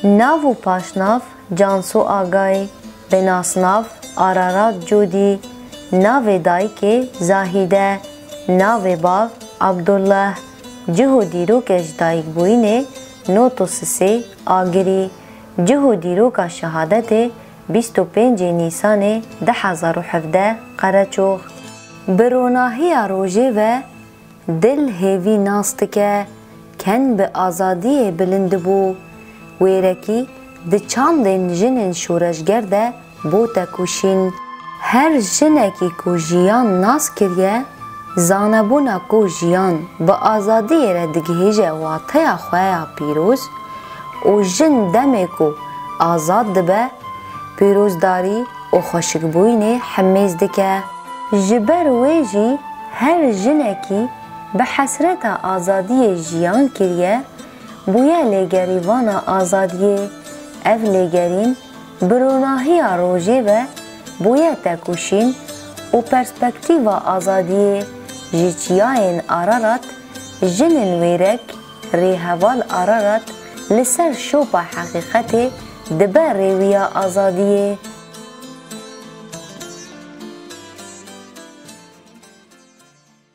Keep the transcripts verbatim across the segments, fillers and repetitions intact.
Nav û paşnav: Cansu Agay. Bi nasnav: Ararat Cudî. Navê dayikê: Zahîde. Navê bav: Abdullah. Cih û dîroke ji dayikbûyînê: Noto Sisê, Agirî. Cih û dîroka şehadetê: bîst û pêncê Nîsanê du hezar û hevdeh, Qereçox. Bi ronahiya rojê ve dil hêvî nas dike, ken bi azadiyê bilind bû. Wêrekî di çandên jinên şoreşger de bû tekoşîn. Her jinekî ku jiyan nas kiriye, zanebûna ku jiyan bi azadiyê re digihêje wateya xwe ya pîroz û jin demê ku azad dibe, pîrozdarî û xweşikbûyînê hemêz dike. Ji ber wê jî her jinekî bi hesreta azadiyê jiyan kiriye, bûye lêgerîvana azadiyê. Ev lêgerîn bi ronahiya rojê ve bûye tekoşîn û perspektîfa azadiyê ji çiyayên Ararat, jinên wêrek, rêheval Ararat li ser şopa heqîqetê dibe rêwiya azadiyê.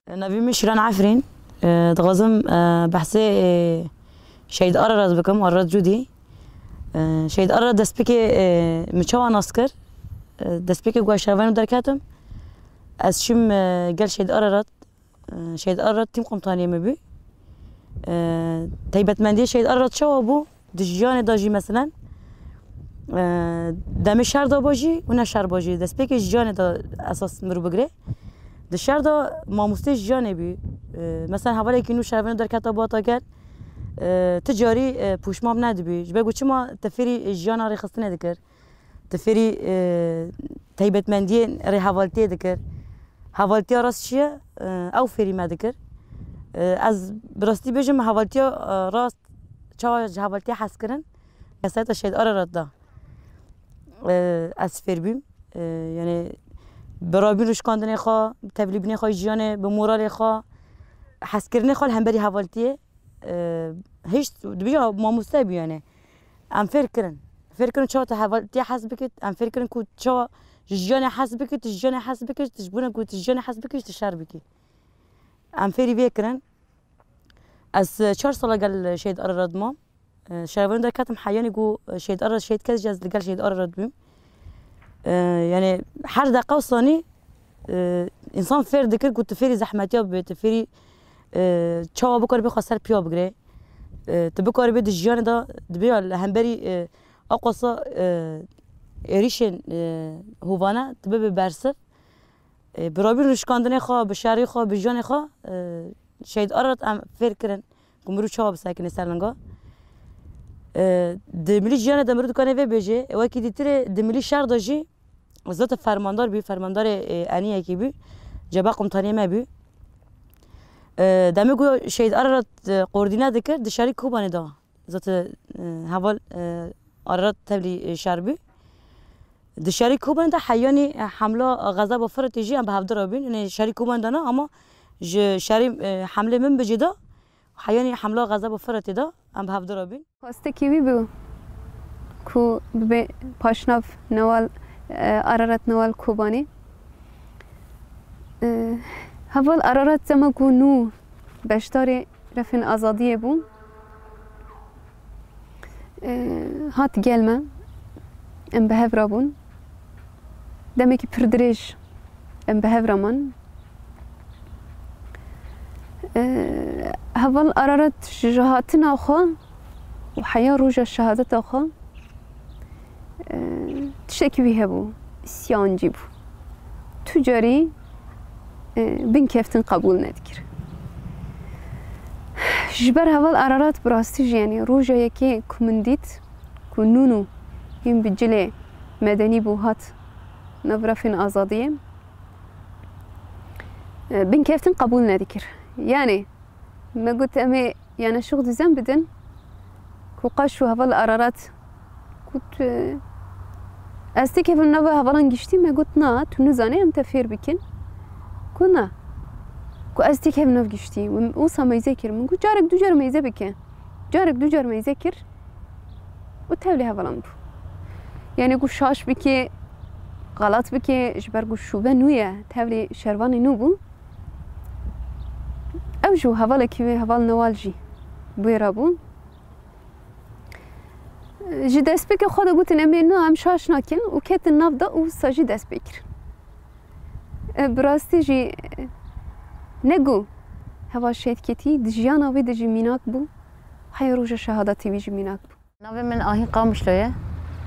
Navê min Şîran Efrîn. E, dixwazim, e, behsê, e, Şehîd Ararat bikim, Ararat Cudî. E, Şehîd Ararat destpêkê, e, min çawa nas kir? E, destpêkê ku ez şervanî derketim, ez çûm, e, gel Şehîd Ararat. E, Şehîd Ararat tîm komutaniyê min bû. E, taybetmendiyê Şehîd Ararat çawa bû? Di jiyanê de jî, meselen, e, demê şer de ba jî û ne şer ba jî, destpêkê jiyanê de esas mirov bigire. Di şer de mamosteyê jiyanê bû. E, mesela hevalekî nû şervanî derketa bata gel, e, ti carî, e, pûşmam nedibû. Ji ber ku çima te fêrî jiyana rêxistinê dikir, te fêrî, e, taybetmendiyên rêhevaltiyê dikir. Hevaltiya rast çi ye? E, ew fêrî me dikir. E, ez bi rastî bêjim, hevaltiya, e, rast, çawa ji hevaltiya hez kirin, kesayeta Şehîd Ararat da, e, ez fêr bûm. E, yani, bi rabîn rûşkandinê xwe, bi tevlîbûnê xwe ji jiyanê, bi moralê xwe, hezkirinê xwe li hemberî hevaltiyê, e, hişt, dibêje mamoste bû, yani. Em fêr kirin. Fêr kirin çawa tu hevaltiya hez bikit, em fêr kirin ku çawa ji jiyanê hez bikit, tu ji jiyanê hez bikit, tu ji bona ku tu ji jiyanê hez bikit, tu şer bikî. Em fêrî vê kirin. Ez, e, çar sala gel Şehîd Ararat mam. E, şervanî derketim heyanî ku, e, Şehîd Ararat şehîd kes jî ez li gel Şehîd Ararat bûm. E, yani her deqa û sanî, e, însan fêr dikir ku tu fêrî zehmetiya bibê, tu fêrî, e, çawa bikaribê xwe ser piya bigirê. E, tu bikaribê di jiyanê de dibê ya li hemberî, e, aqwasa, e, êrîşên, e, hovane tu bibe bersiv. E, bi rabîn rûşkandinê xwe, bi şerê xwe, bi jiyanê xwe, e, Şehîd Ararat em fêr kirin ku mirov çawa bisekine ser linga. E, di milî jiyanê de mirov dikane vê bêje, e, wekî dîtirê di milî şer de jî zot fermandar bî, fermandarê, e, eniyekî bî, ceba komutaniyê me bî. E, demê ku Şehîd Ararat, e, koordîne dikir, di şerî Kobanê de. Zaten, e, heval, e, Ararat tevlî, e, şer bû. Di şerî Kobanê de heyanî, e, hemla Xezeba Firatê jî em bi hevdira bûn. Yanî şerî Kobanê de ne, ama ji şerî, e, hemlê min bicî de heyanî hemla Xezeba Firatê de em bi hevdira bûn. Xwestekî wî bû ku bibe paşnav Newal, e, Ararat Newal Kobanê. E, heval Ararat dema ku nû beşdarê Refên Azadiyê bû. E, hat gel me. Em bi hev re bûn. Demekî pir dirêj em bi hev re man. E, heval Ararat ji hatina xwe û heya roja şehadeta xwe, e, tiştekî wî hebû, îsyancî bû. Tu carî, e, binkeftin qebûl nedikir. Ji ber heval Ararat bi rastî jî, yanî roja yekê ku min dît ku nûnû hîn bi cilê medenî bû hat nav refên azadiyê, e, binkeftin qebûl nedikir. Yanî me got em ê Yanaşık düzen bidin. Ku qaş û heval Ararat got, e, ez têkevim nava hevalan giştî, me got, na, tu nizane em te fêr bikin. Ku na. Ku ez têkevim nav giştî. Wisa meyze kir. Min got, carek du car meyze bike. Carek du car meyze kir. û tevlî hevalan bû. Yanî ku şaş bike, xelat bike, ji ber ku şûbe nû ye, tevlî şervanê nû bû. Ew jî hevalekî wê, heval Newal jî bûyê re bû. Ji destpêkê xwe de gotin, "Em ê niha em şaş nakin" û ketin nav de û wisa jî dest pê kirin. E, bi rastî jî, e, ne ku heval şehîd ketî, di jiyana wê de jî mînak bû, heya roja şehadetê wî jî mînak bû. Navê min Ahîn Qamişlo ye.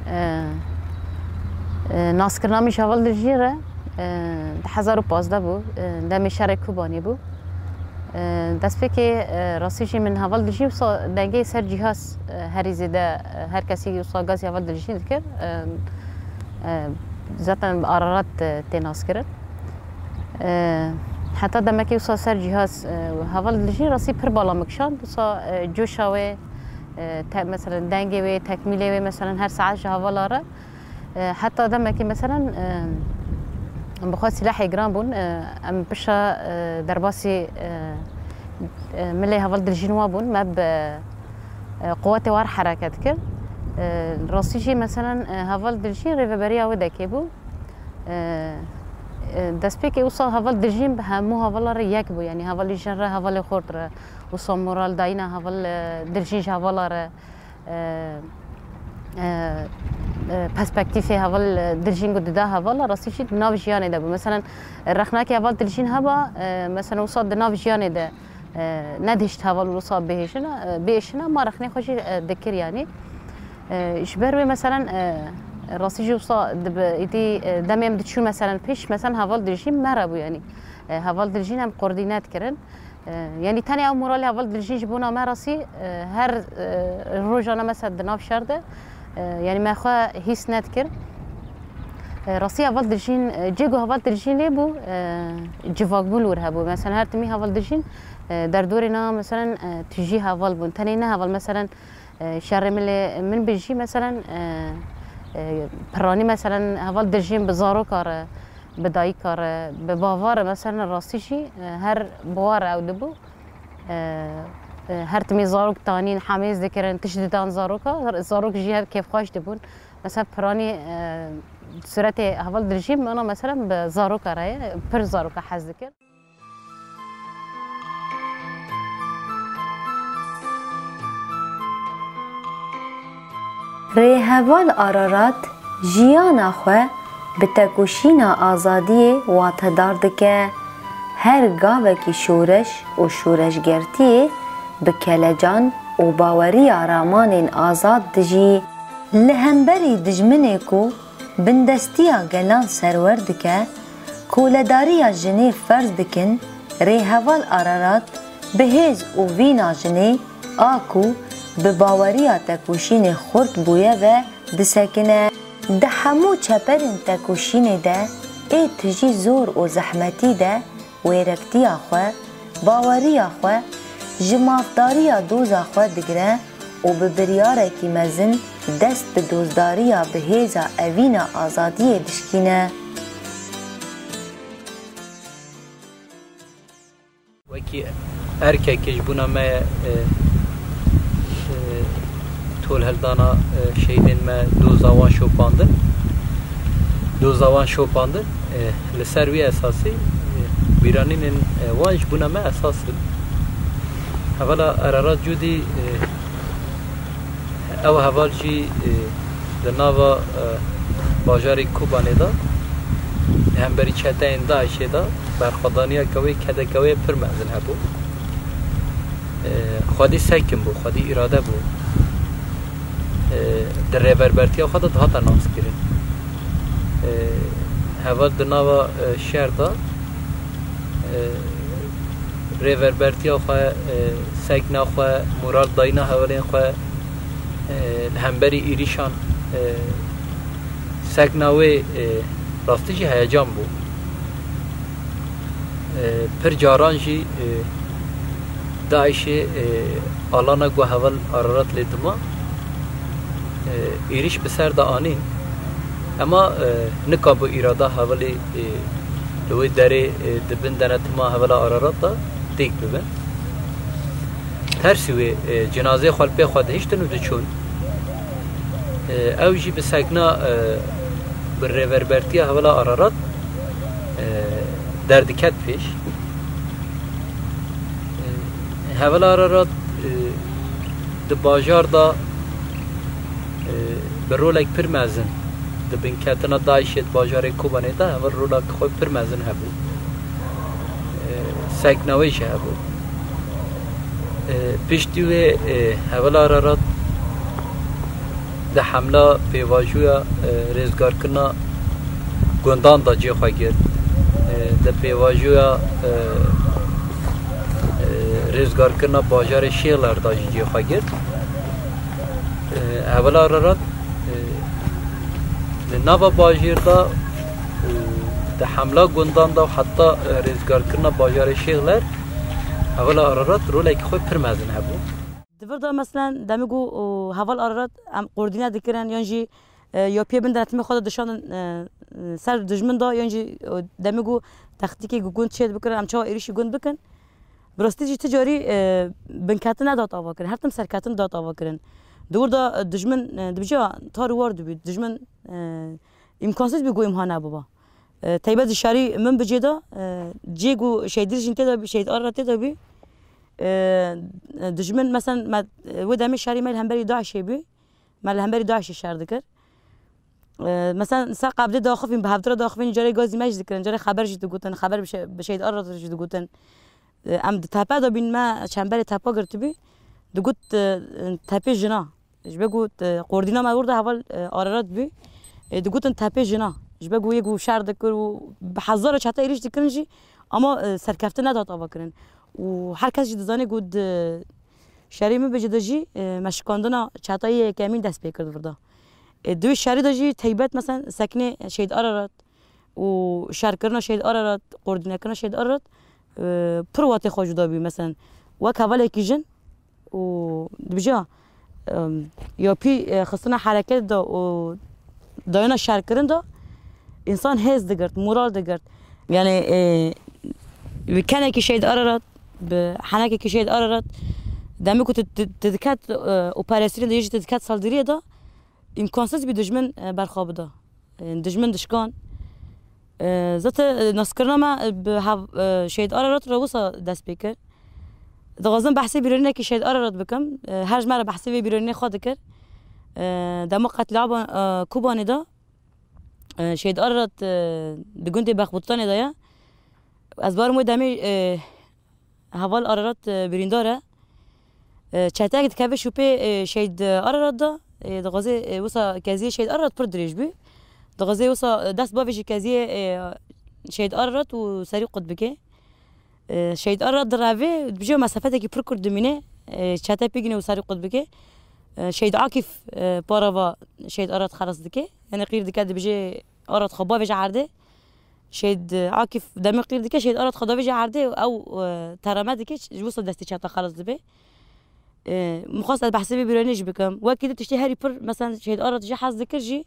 E, e, naskirina min ji heval Diljî re, e, di hezar û pazdeh bû, e, demê şerê Kobanê bû. E, destpêkê, e, rastî jî min heval Diljî wisa dengê ser cîhaz, e, herî zêde, e, her kesî wisa gazî heval Diljî dikir. E, e, zaten bi Ararat, e, tê naskirin. E, heta demekê wisa ser cîhaz, e, heval Diljî rastî pir bala min kişand. Wisa, e, coşa wê, e, te-, mesela dengê wê, tekmîlê wê, mesela her saet ji hevala re. E, heta demekê, mesela, e, em bi xwe sîlehê giran bûn. E, em pişa, e, derbasî, e, e, milê heval Diljîn wa bûn. Me bi, e, quwetê war hereket kir. E, rastî jî, mesela, e, heval Diljîn rêveberiya wê dekê bû. E, e, destpêkê wisa heval Diljîn bi hemû hevala re yek bû. Yanî hevalê jin re, hevalê xort re. Wisa moral dayîna heval, e, Diljîn ji hevala re. e, e, e, perspektîfê heval, e, Diljîn ku dida hevala, rastî jî di nav jiyanê de bû. Meselen, rexnakê heval Diljîn heba, e, meselen, wisa di nav jiyanê de, e, nedihişt heval wisa bihêjina, e, biêşina, ma rexnê xwe jî, e, dikir yanî. E, ji ber wê, meselen, e, rastî jî wisa dibi, îdî, e, demê em diçûn, meselen, pêş, meselen, heval Diljîn me re bû yanî. E, heval Diljîn em koordîne dikirin. E, yanî tenê ew moralê heval Diljîn ji bona me rastî, e, her, e, rojane me ser di nav şer de, e, yanî me xwe hîs nedikir. E, rastî heval Diljîn, e, cê ku heval Diljîn lê bû, e, civakbûn wir hebû. Mesela her timî heval Diljîn, e, derdorê na, meselen, e, tijî heval bûn. Tenê ne heval, meselen, e, şerê min lê min bijî, meselen, e, e, piranî, meselen, heval Diljîn bi zaroka re, bi dayika re, bi bava re, meselen, rastî jî, e, her biwar ew dibû. E, e, her timî zarok tanîn, hemêz dikirin, tişt didan zaroka. Zarok jî hev kêfxweş dibûn. Mesela, piranî, e, suretê heval Diljîn, mana, mesela, bi zaroka re ye, pir zaroka hez dikir. Rêheval Ararat jiyana xwe bi tekoşîna azadiyê watedar dike. Her gavekî şoreş û şoreşgertiyê bi kelecan û baweriya ramanên azad dijî. Li hemberî dijminê ku bindestiya gelan serwer dike, koledariya jinê ferz dikin, rêheval Ararat bi hêz û vîna jinê a ku bi baweriya tekoşînê xurt bûye ve disekine. Di hemû çeperên tekoşînê de ê tijî zor û zehmetî de wêrektiya xwe, baweriya xwe, ji mafdariya doza xwe digire û bi biryarekî mezin dest bi dozdariya bi hêza evîna azadiyê dişkîne. Wekî erkekê ji bona me, e, e, tolhildana, e, şehîdên me, doza wan şopandin. Doza wan şopandin, e, li ser wî esasî, e, bîranînên, e, wan ji bona me esas in. Hevala Ararat Cûdî, e, Ew heval jî, e, di nava, e, bajarê Kobanê de, hemberî çeteyên DAIŞê de berxwedaniyeke wê, kedeke wê pir mezin hebû. E, xwedî sekin bû, xwedî îrade bû. E, di rêverbertiya xwe de dihate naskirin. E, heval di nava, e, şer de, e, rêverbertiya xwe, e, sekna xwe, moral dayîna hevalên xwe, e, li hemberî êrîşan, e, sekna wê, e, rastî jî heyecan bû. E, pir caran jî, e, DAIŞê, e, alana ku heval Ararat lê dima, e, êrîş bi ser de anîn. Ema, e, nikabû îrada hevalê, e, li wê derê, e, di bin denetima hevala Ararat de têk bibin. Tersî wê, e, cinazeyê xwe li pê xwe dihiştin û diçûn. E, ew jî bi sekna, e, bi rêverbertiya Hevela Ararat, e, derdiket pêş. E, Hevela Ararat, e, di bajar de, e, bi rolek pir mezin di binketina DAIŞê di bajarê Kobanê de heval rolek xwe pir mezin hebû. E, sekna wê jî hebû. E, piştî wê, e, Hevela Ararat di hemla pêvajoya, e, rêzgarkirina gundan de cê xwe girt. E, di pêvajoya, e, e, rêzgarkirina bajarê Şêxler de jî cê xwe girt. E, Hevela Ararat, e, di nava bajêr de û di hemla gundan de û heta, e, rêzgarkirina bajarê Şêxler, Hevela Ararat rolekî xwe pir mezin hebû. Di vir de, meselen, demê ku, û, Heval Ararat em koordîne dikirin, yan jî, e, yapiyê bin denetimê xwe de dişandin, e, e, ser dijmin de, yan jî, e, demê ku textîkê ku gund çêdibikirin, em çawa êrişî gund bikin. Bi rastî jî ti carî, e, binketin nedat ava kirin, her tim serketin dat ava kirin. Di wir de, e, dijmin, e, dibêje tar û war dibî, dijmin, e, îmkansîz bî ku îmha nebiba. E, teybet ji şerî min bicê de, e, cê ku şehîdî jîn tê de bî, şehîd Ararat tê de bî, e, dijmin, meselen, me, wê demê şerî me li hemberî DAIŞê bî, me li hemberî DAIŞê şer dikir. E, meselen, ser qebdê daxivîn, bi hevdira daxivîn, carê gazî me jî dikirin, carê xeber jî digotin, xeber bi şe-, bi şehîd Ararat jî digotin. E, em di tepe de bîn, me çemberê tepa girtibî, digot, e, tepê jina. Ji ber ku, e, koordîna me wir de heval, e, Ararat bû. E, digotin tepê jina. Ji ber ku yê ku şer dikir û bi hezara çete êrîş dikirin jî, ama, e, serkeftin nedat ava kirin. Û her kes jî dizane ku di şerê min bicî de jî, e, me şikandina çetayê yekemîn dest pê kir di vir de. E, di wê şerî de jî teybet, meselen, seknê Şehîd Ararat, û şerkirina Şehîd Ararat, koordînekirina Şehîd Ararat, e, pir watê xwe cuda bî. Meselen, wek hevalekî jin û dibêje, em, yapî, e, xistina hereket de û dayana şerkirin de însan hêz digirt, moral digirt. Yani, e, bi kenekî Şehîd Ararat, bi henekekî Şehîd Ararat, demê ku tu, tu, tu diket, e, operasyonê de yê jî tu diket saldîriyê de, îmkansîz bî dijmin, e, berxwe bide. E, dijmin dişkan. E, zaten, e, naskirina me, e, bi hev-, e, Şehîd Ararat re wisa dest pê kir. Dixwazim behsê bîranînekî Şehîd Ararat bikim. E, her ji me re behsê vê bîranînê xwe dikir. E, dema qetlîama, e, Kobanê de, e, Şehîd Ararat, e, di gundê Bexbûtanê de ye. Ez barim wê demê, e, Heval Ararat, e, birîndar e. E, çeteyek dikeve şûpê, e, Şehîd Ararat de, e, dixwaze, e, wisa keziyê Şehîd Ararat pir dirêj bû. Dixwaze wisa, e, dest bavêjî keziyê, e, Şehîd Ararat û serî qut bike. E, Şehîd Ararat direve, dibêje mesafeteke pir kurt dimîne, e, çete pêgîne û serî qut bike. E, Şehîd Akîf, e, para va Şehîd Ararat xelas dike. Yani qîr dike, dibêje Ararat xwe bavêje erdê. Şehîd, e, Akîf demê qîr dike, Şehîd Ararat xwe davêje erdê, ew, e, terame dike, ji wisa destê çeta xelas dibe. E, min xwest ez behsê vê bîranînê jî bikim. Wekî di tiştê herî pir, meselen, Şehîd Ararat jî hez dikir jî,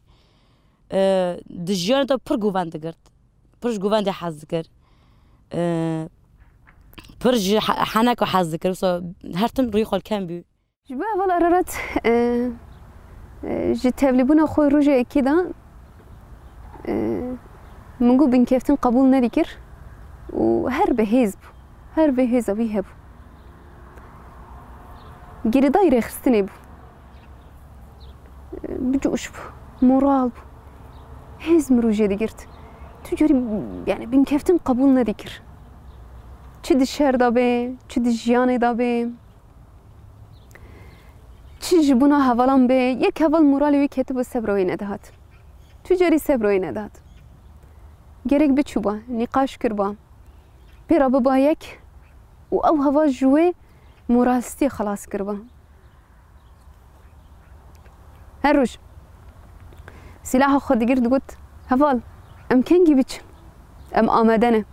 e, di jiyanê de pir govend digirt. Pir ji govendê hez dikir. E, pir ji he-, heneka hez dikir. Wisa her tim rûyê xwe li kem bû. Ji bo heval Ararat, e, e, ji tevlîbûna xwe rojê yekê de, e, min got binkeftin qebûl nedikir û her bi hêz bû, her vê hêza wî hebû. Girêdayî rêxistinê bû. E, bi coş bû, moral bû. Hêz min rojê digirt. Tu carî, yani, binkeftin qebûl nedikir. Çi di şer de bê, çi di jiyanê de bê. Çi ji bona hevalan bê, yek heval moralê wî ketibû, sebra wê nedihat. Tu carî sebra wê nedihat. Gerek biçûba, nîqaş kirba. Pê re biba yek û ew heval ji wê moralistiyê xelas kirba. Her roj sîlaha xwe digir, digot, heval, em kengî biçin? Em amade ne.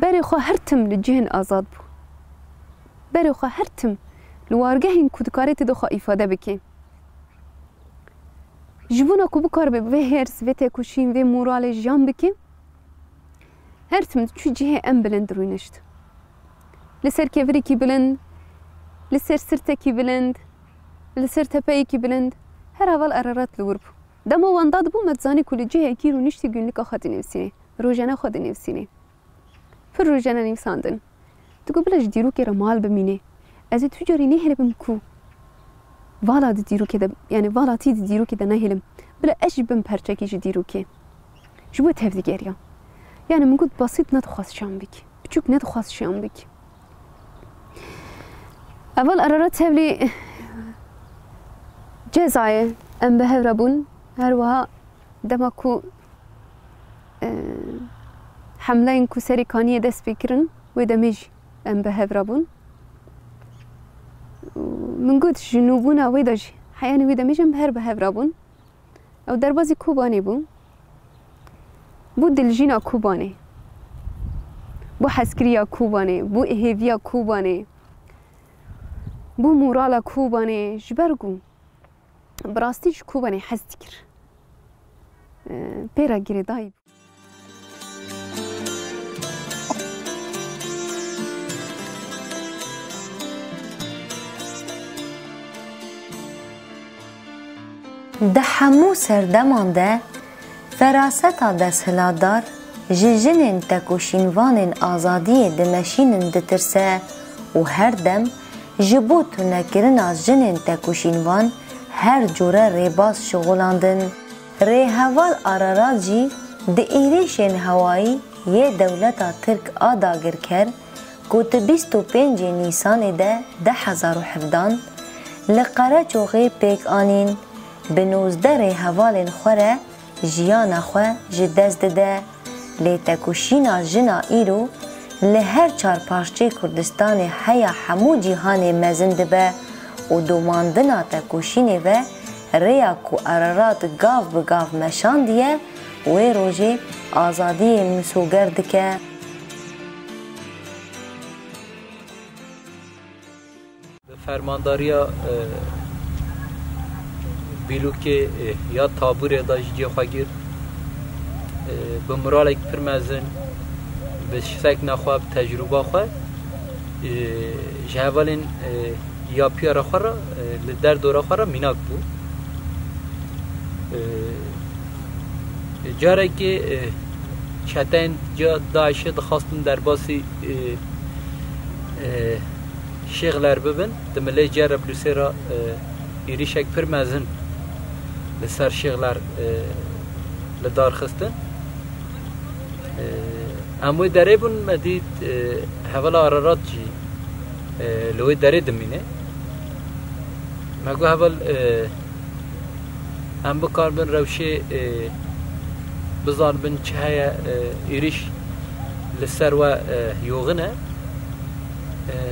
Berê xwe her tim li cihên azad bû. Berê xwe her tim li wargehên ku dikarê tê de xwe îfade bike. Ji bona ku bikaribe vê hêrs, vê têkoşîn, vê moralê jiyan bike, her tim diçû cihê em bilind rûnişt. Li ser kevirekî bilind, li ser sirtekî bilind, li ser tepeyekî bilind, Her heval Ararat li wir bû. Dema wan dadibû, me dizanî ku li cihekî rûniştî, günlika xwe dinivîsînê, rojane xwe dinivîsînê. Pir rojane nivîsandin. Digot bila ji dîrokê re mal bimîne. Ez ê tu carî nehêlibim ku vala di dîrokê de, yani vala tî di dîrokê de nehêlim. Bila ez jî bim perçekî ji dîrokê. Ji bo tev digeriya. Yani min got, basît nedixwaz şan bik. Biçûk nedixwaz şan bik. Heval Ararat tevlî cezayê em bi hev re bûn. Her wiha dema ku, e, hemleyên ku serê Kaniyê dest pê kirin, wê demê jî em bi hev re bûn. Û min got, ji nûbûna wê de jî, heyanî wê demê jî em her bi hev re bûn. Ew derbazî Kobanê bû. Bû diljîna Kobanê. Bû hezkiriya Kobanê. Bû hêviya Kobanê. Bû morala Kobanê. Ji ber ku bi rastî ji Kobanê hez dikir. Pê re girêdayî bû. Di hemû serdeman de feraseta desthilatdar ji jinên tekoşînvanên azadiyê dimeşînin ditirse û her dem ji bo tunekirina jinên tekoşînvan her cure rêbaz şixulandin. Rêheval Ararat jî di êrîşên hewayî yê dewleta Tirk a dagirker ku di bîst û pêncê Nîsanê de du hezar û hevdan li Qereçoxê pêk anîn, bi nozdeh rêhevalên xwe re jiyana xwe ji dest dide. Lê tekoşîna jina îro li her çar parçeyê Kurdistanê heya hemû cîhanê mezin dibe û domandina tekoşînê ve rêya ku Ararat gav bi gav meşandiye, wê rojê azadiyê misoger dike. Bi fermandariya, e, bîlûkê, e, ya tabûrê de ji cihê xwe girt. E, bi moralek pir mezin, bi sekna xwe, bi tecrûba xwe, e, ji hevalên, e, ya piyara xwe re, e, li derdora xwe re mînak bû. E, carekê, e, çeteyên ca-, DAIŞê dixwastin derbasî, e, e, Şêxler bibin, di milê Cerablusê re, e, êrîşek pir mezin li ser Şêxler, e, li dar xistin. E, em wê derê bûn, me dît, e, hevala Ararat jî, e, li wê derê dimîne. Me got heval, e, em bikaribin rewşê, e, bizanibin çi heye, e, êrîş li ser we, e, yoxin e. E,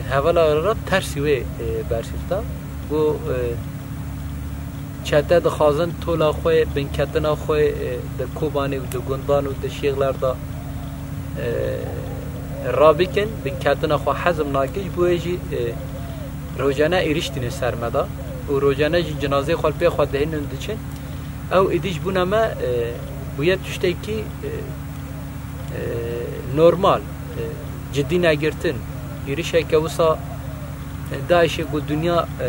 hevala Ararat tersî wê, e, bersiv da. Got, e, çete dixwazin tola xwe, binketina xwe, e, di Kobanê û di gundan û di şêxler de, e, rabikin, binketina xwe hezm nake, ji bo wê jî, e, rojane êrîş tîne ser me de û rojane jî cinazeyê xwe li pê xwe dihêlin û diçin. Ew êdî ji bona me, e, bûye tiştekî, e, e, normal, e, cidî negirtin. Êrîşeke wisa, e, DAIŞê ku dinya, e,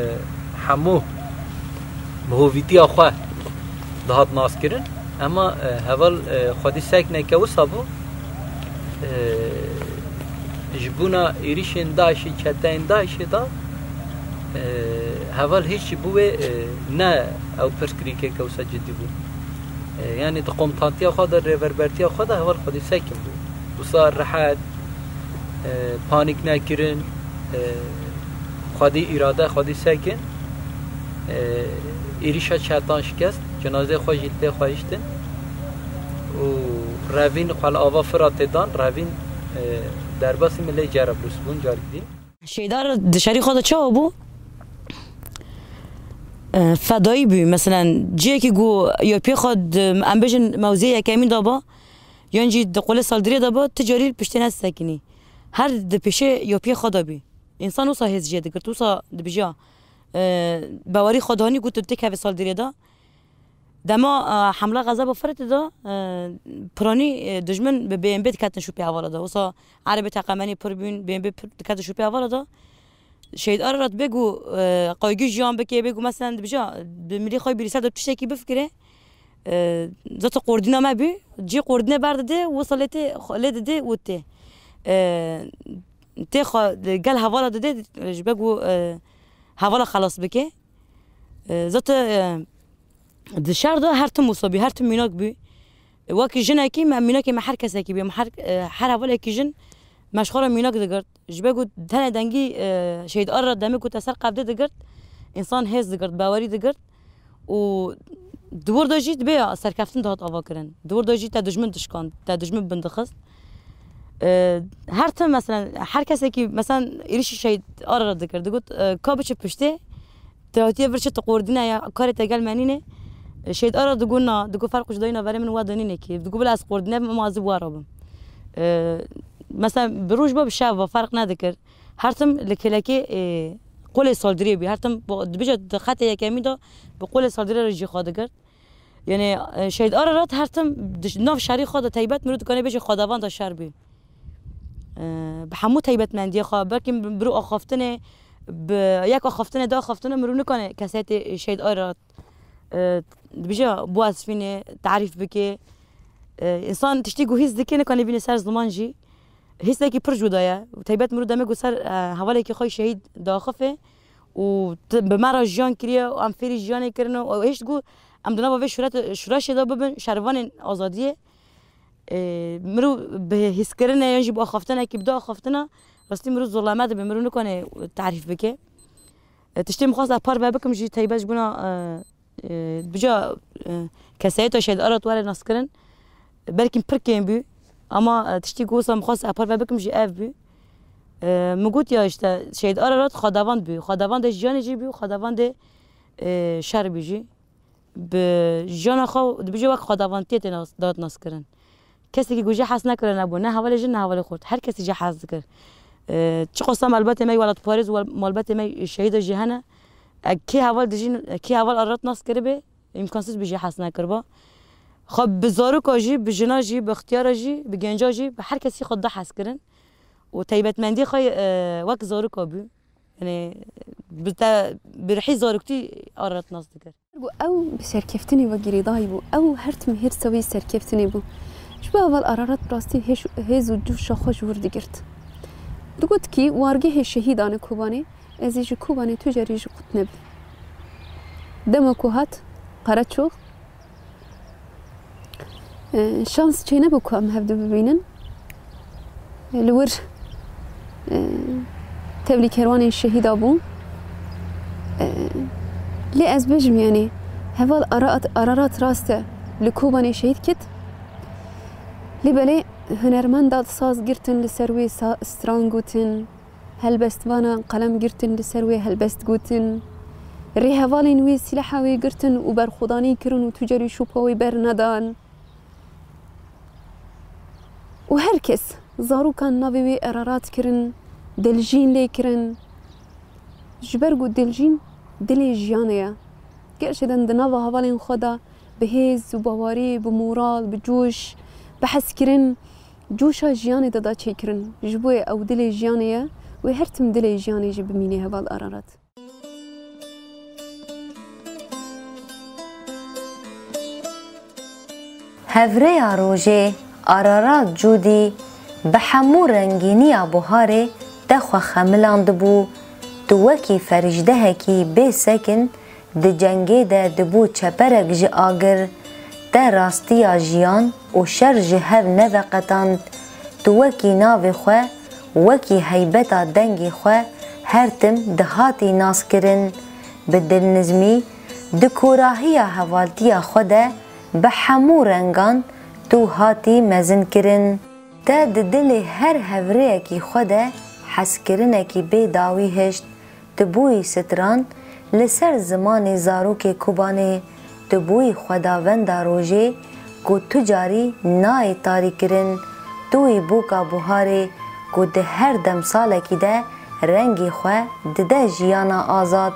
hemû mihovîtiya xwe dihat naskirin. Ema, e, heval, e, xwedî sekneke wisa bû. E, ji bona êrîşên DAIŞê, çeteyên DAIŞê de, e, heval hîç jî bo wê, e, ne ew pirsgirêkeke wisa cidî bû. E, yanî di komutantiya xwe de, rêverbertiya xwe de heval xwedî sekin bû. Wisa rehet, e, panîk nekirin, e, xwedî îrade, xwedî sekin, e, êrîşa çetan şikest, cinazeyê xwe jî li pê xwe hiştin û revîn xwe li ava Firatê dan, revîn, e, derbasî milê Cerablus bûn carek dî. Şêdar di şerî xwe de çawa bû? E, fedayî bû. Meselen, cihekî ku ya pê xwe di, em bêjin, mewziyê yekemîn de ba, yan jî di qolê saldirê de ba, ti carî piştê nesekinî. Her di pêşê ya pê xwe de bî. Însan wisa hêz jê digirt, wisa dibijiya, e, bawerî xwe danî ku tu dikeve saldirê de. Dema, e, hemla Xezeba Firatê de, e, piranî, e, dijmin bi B M B diketin şûpê hevala de. Wisa erebê teqemenî pir bûn, B M B pir diketin şûpê hevala de. Şehîd Ararat bê ku, e, qaygî jiyan bike, bê ku mesela dibêje, bi milî xwe bîrî ser de tiştekî bifikire, e, zaten qordîna me bû, cî qordîne berdide, wisa lê tê, lê dide û tê. E, tê xwe gel hevala dide, ji ber ku, e, hevala xelas bike. E, zaten, e, Di şer de her tim wisa bû, her tim mînak bû. Wekî jinekî me, mînakê me her kesekî bû. Em her, e, her hevalekî jin me ji xwe re mînak digirt. Ji ber ku tenê dengî, e, Şehîd Ararat demê ku te ser qevdê digirt, însan hêz digirt, bawerî digirt. Û di wir de jî dibê serkeftin dihat avakirin. Di wir de jî te dijmin dişkand, te dijmin bin dixist. E, her tim, mesela, her kesekî, mesela, êrîşî Şehîd Ararat dikir. Digot, e, ka biçe piştê, Te hatiye vir çi, tu qordîne ya, karê te gel me nîne. E, Şehîd Ararat digo na, digo ferq ji dayîna verê min we de nîne kî. Digo bila ez qordîne bim, ama ez ê wara bim. E, mesela bi roj be bi şev ve ferq nedikir. Her tim li kêlekê, e, qolê saldirê bû. Her tim bo-, dibêje di xetê yekemî de bi qolê saldirê re jî xwe digirt. Yani, e, Şehîd Ararat her tim di nav şerî xwe de teybet mirov dikane bêje xwedavenda şer bû. E, bi hemû teybetmendiya xwe, belkî bi, bi axaftinê, bi yek axaftinê, du axaftinê mirov nikane kesayetê Şehîd Ararat, e, dibêje biwesfîne, tarîf bike. E, însan tiştî ku hîs dike nikane bîne ser ziman jî. Hîsekî pir cuda ye. Teybet mirov demê ku ser, e, hevalekî xwe şehîd diaxife û ti-, bi me re jiyan kiriye û em fêrî jiyanê kirine û hişt ku em di nava vê şûret-, şûreşê de bibin şervanên azadiyê. E, mirov bi hîskirinê yan jî bi axaftinekî, bi du axaftina, rastî mirov zuleme dibe, mirov nikane tarîf bike. E, tiştê min xwest ez parve bikim jî teybet ji bona, e, e, bica, e, kesayeta Şehîd Ararat were naskirin. Belkî pir kêm bû, ama, e, tiştî ku wisa min xwest ez parve bikim jî ev bû. E, min got ya işte Şehîd Ararat xwedavend bû, xwedavendê jiyanê jî bû, xwedavendê, e, şer bû jî. Bi jiyana xwe dibêje wek xwedavendiyê tê nas-, dihat naskirin. Kesekî ku jê hez nekire nebû, ne hevalê jin, ne hevalê xort. Her kesî jê hez dikir. E, çiqasa malbatê me welatparêz û wel-, malbatê me şehîda jî hene. E, kê heval dijî, kê heval Ararat nas kiribe, îmkansîz bû jê hez nekiriba. Xwe bi zaroka jî, bi jina jî, bi ixtiyara jî, bi genca jî, bi her kesî xwe da hez kirin. Û teybetmendî xwe, e, wek zaroka bû. Yani, bi te, bi rihî zaroktî Ararat nas dikir. Ew bi serkeftinê ve girêdayî bû. Ew her tim hêrsa wî serkeftinê bû. Ji bo heval Ararat bi rastî hêş-, hêz û coşa xwe ji wir digirt. Digot kî wargehê şehîdan e Kobanê, ez ê ji Kobanê tu carî ji qut nebim. Dema ku hat Qereçox, E, şans çênebû ku em hevdu bibînin. E, li wir, e, tevlî kerwanên şehîda bû. E, lê ez bêjim, yanî, heval Ararat, Ararat rast e, li Kobanê şehîd ket. Lê belê hunermenda saz girtin li ser wê sa-, stran gotin. Helbestvana qelem girtin, li ser wê helbest gotin. Rêhevalên wî sîleha wê girtin û berxwedanî kirin û tu carî şopa wê bernedan. Û her kes zarokan navê wê Ararat kirin, Diljîn lê kirin. Ji ber ku Diljîn dilê jiyanê ye. Gerçekten di nava hevalên xwe de bi hêz û bawerî, bi moral, bi coş, bi hezkirin coşa jiyanê de da çêkirin. Ji bo ew dilê jiyanê ye, wê her tim dilê jiyanê jî bimîne heval Ararat. Hevreya rojê Ararat Cûdî bi hemû rengîniya buharê te xwe xemilandibû, tu wekî ferîşdehekî bê sekin Di cengê de dibû çeperek ji agir, te rastiya jiyan û şer ji hev neveqetand. Tu wekî navê xwe, wekî heybeta dengê xwe her tim dihatî naskirin. Bi dilnizmî, di korahiya hevaltiya xwe de bi hemû rengan tu hatî mezinkirin. Te di dilê her hevrêyekî xwe de hezkirinekî bê dawî hişt. Tu bûyî stran li ser zimanê zarokê Kobanê, tu bûyî xwedavenda rojê ku tu carî nayê tarîkirin, tu yî bûka buharê ku di her demsalekî de rengê xwe dide jiyana azad.